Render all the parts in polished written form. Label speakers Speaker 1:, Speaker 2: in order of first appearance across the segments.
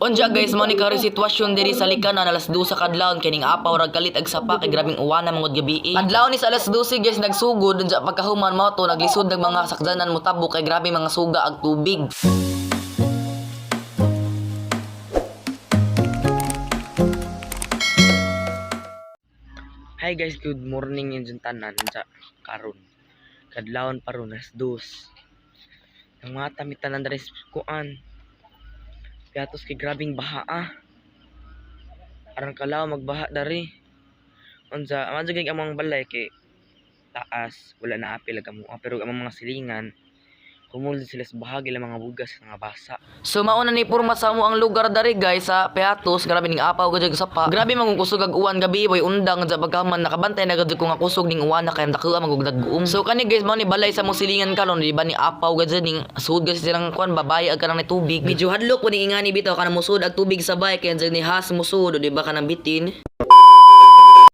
Speaker 1: Unja guys, mo ni karon sitwasyon diri sa likanan alas 2 sa kadlawon kay ning apaw rag kalit ag sapa kay grabing uwana mangod gabi. Adlaw ni sa alas 12 guys nagsugod, unja pagkahuman mao to naglisod nag mga sakyanan motabok kay grabe mga suga ag tubig. Hi guys, good morning yun dyan tanan unja karon. Kadlawon pa ron alas 2. Ang mga tamit tanan diri sa kuan. Piatos kay grabing baha ah. Aron kalaw magbaha dari. Unsa, man jud among balay kay taas, wala na apil ag amo pero ang mga silingan humulod sila sa bahagi lang mga bugas nga basa. So mauna ni porma sa amo ang lugar dari guys sa Piatos, grabe ning apaw gud sa pa. Grabe mangong kusog ag uwan gabi boy undang sa pagkaman nakabantay na gud ko nga kusog ning uwan na kay dako magug dagom. So kani guys mao ni balay sa mo silingan karon di ba ni apaw gud ning sud gud silang kuan babay ag kanang ni tubig. Medyo hadlok ko ning ingani bitaw kanang musud ag tubig sa bay kay ni has musud di ba kanang bitin.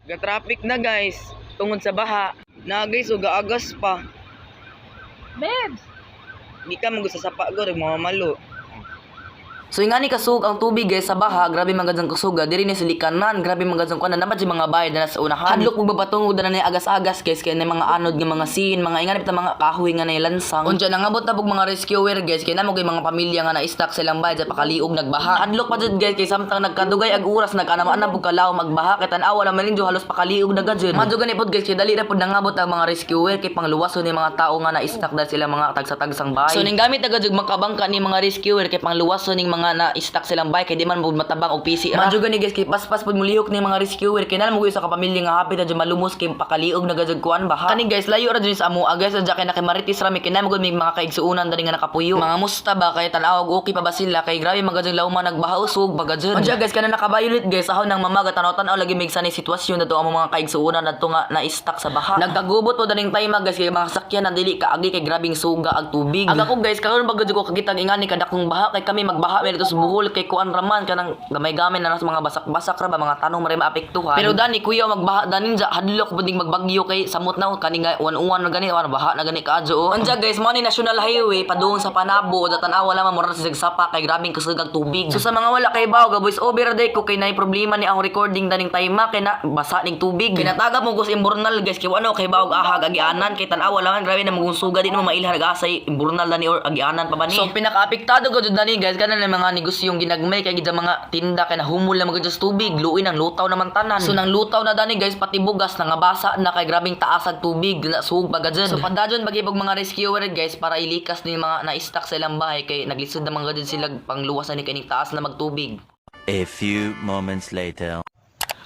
Speaker 1: Ga traffic na guys tungod sa baha. Na guys uga agas pa.
Speaker 2: Babes!
Speaker 1: Di ka magusta sa sapa gud mga malo. So ingani kasug ang tubig guys sa baha, grabe man gud ang kasuga diri ni sa likanan, grabe man gud ang kuan naman mga bayad na sa unahan. Hadlok mo babatungod na ni agas-agas guys kay na mga anod nga mga sin, mga ingani bitaw mga kahoy nga nailansang. Unsa nangabot na pug mga rescuer guys kay namo kay mga pamilya nga na-stuck sa ilang bayad sa pakaliog nagbaha. Hadlok pa jud guys kay samtang nagkadugay ag oras nagkanama na pug kalaw magbaha kay tan-awa na man ninyo halos pakaliog na gud. Madyo gani pod guys kay dali ra pod nangabot ang mga rescuer kay pangluwason ni mga tao nga na-stuck dahil sila mga tagsa-tagsang bahay. So ning gamit na gud makabangka ni mga rescuer kay pangluwason ning mga na-stuck silang bahay kay di man pod matabang og PC ra. Madyo gani guys kay paspas pod mulihok ni mga rescuer kay nalamo sa ka pamilya nga hapit na jud malumos kay pakaliog na gud kuan baha. Kani guys layo ra jud sa amo guys adya kay nakimaritis ra mi kay namo gud may mga kaigsuonan dali nga nakapuyo. Mga musta ba kay tan-aw og okay pa ba sila kay grabe man gud lawma nagbaha usog ba gud. Adya guys kana nakabayulit guys ahon nang mamaga tan-aw lagi mig sanay sitwasyon dato ang mga kaigsuonan adto nga na-stuck sa baha. Nagkagubot po daning time guys kay mga sakyan na dili kaagi kay grabing suga ag tubig. Ag ako guys karon ba gud ko kakitag ingani kadakong baha kay kami magbaha mi dito sa Bohol kay kuan raman kanang gamay-gamay na nas mga basak-basak ra ba mga tanong mare maapektuhan. Pero dani kuya magbaha danin ja hadlok pud ning magbagyo kay samot na kani nga uwan-uwan na gani uwan baha na gani kaadyo. Oh. Anja guys mo ni National Highway padung sa Panabo da tan-awa lamang mura sa sapa kay grabing kusog ag tubig. So sa mga wala kay bawo ga voice over day ko kay nay problema ni ang recording daning time kay na basa ning tubig. Kinataga mo ko sa imburnal guys kay wano kay bawog ahag agianan kay tan-awa lang grabe na magungsuga di mo mailhan ag-asay imburnal dani or agianan pa ba ni. So pinakaapektado ko jud dani guys kanan ang mga negosyong ginagmay kay gid ang mga tinda kay nahumol na magud sa tubig luoy nang lutaw naman tanan. So nang lutaw na dani guys pati bugas nangabasa na kay grabing taas ag tubig na sug pa gud. So padayon bagay pag mga rescuer guys para ilikas ni mga na-stuck sa ilang bahay kay naglisod na mga gud sila pangluwas na ni kay ning taas na magtubig.
Speaker 3: A few moments later.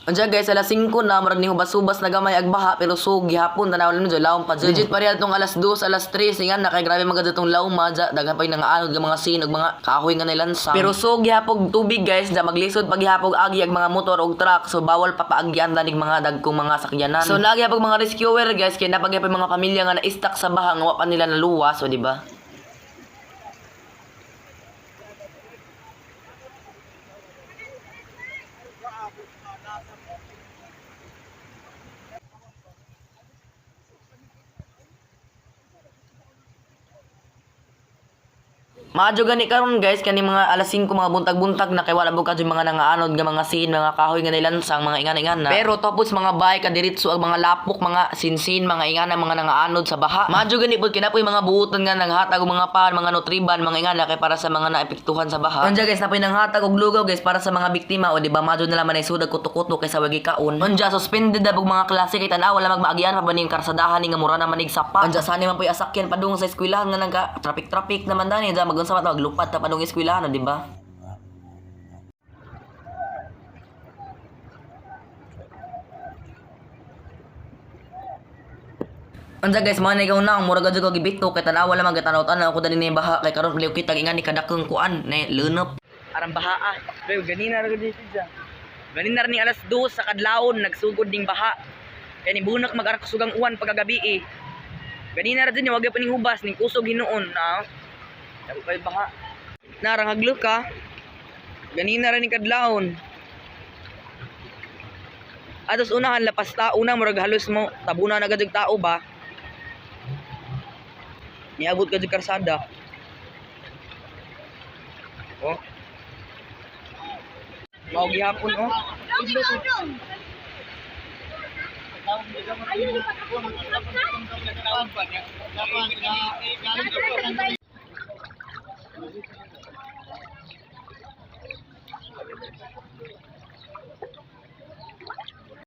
Speaker 1: Unsa guys, alas 5 na, murag ni hubas-hubas na gamay ag baha pero sug gihapon tanaw lang medyo lawom pa jud. Legit pareha tong alas 2, alas 3 ingan na kay grabe man gud tong lawma dya, daghan pa yung nangaanod nga mga sin ug mga kahoy nga nilansang. Pero sug gihapog tubig guys, dya maglisod paghihapog agi ag mga motor ug truck, so bawal pa paagyan danig mga dagkong mga sakyanan. So lagi hapog mga rescuer guys kay napagyapon mga pamilya nga na-stuck sa baha nga wa pa nila naluwas, so di ba? Maadyo gani karon guys kani mga alas 5 mga buntag-buntag na kay wala bukad yung mga nangaanod nga mga sin, mga kahoy nga nilansang, mga ingan-ingana. Pero tapos mga bahay kadiritso ang mga lapok, mga sinsin, mga ingana, mga nangaanod sa baha. Maadyo gani pud kinapoy mga buutan nga nanghatag og mga pan, mga nutriban, mga ingana kay para sa mga naepektuhan sa baha. Unja guys napoy nanghatag og lugaw guys para sa mga biktima o di ba maadyo na laman ay sudag kuto-kuto kaysa wagi kaon. Unja suspended na bug mga klase kay tan-aw wala magmaagian pa ba ning karsadahan ni nga mura na manig sapa. Unja sani man poy asakyan padung sa eskwelahan nga nagka traffic-traffic naman dani dya magunsa man maglupad ta padung eskwelahan, di ba? Unsa guys, man ikaw na mura gud ko gibito kay tan-awa lamang gitanaw-tanaw ko dani ni baha kay karon liw kita ingani kadakong kuan na lunop. Aram baha ah. Bayo ganina ra gud dito. Ganina ra ni alas 2 sa kadlawon nagsugod ning baha. Kay ni bunak mag-arak sugang uwan pagkagabi eh. Ganina ra din wag pa ning hubas ning kusog hinuon na. Dako kay baha. Narang haglo ka. Ganina ra ni kadlawon. Atos unahan lapas tao na murag halos mo tabuna na gud tao ba. Niabot ka sa karsada. Oh. Mao gihapon oh.
Speaker 2: Ayun,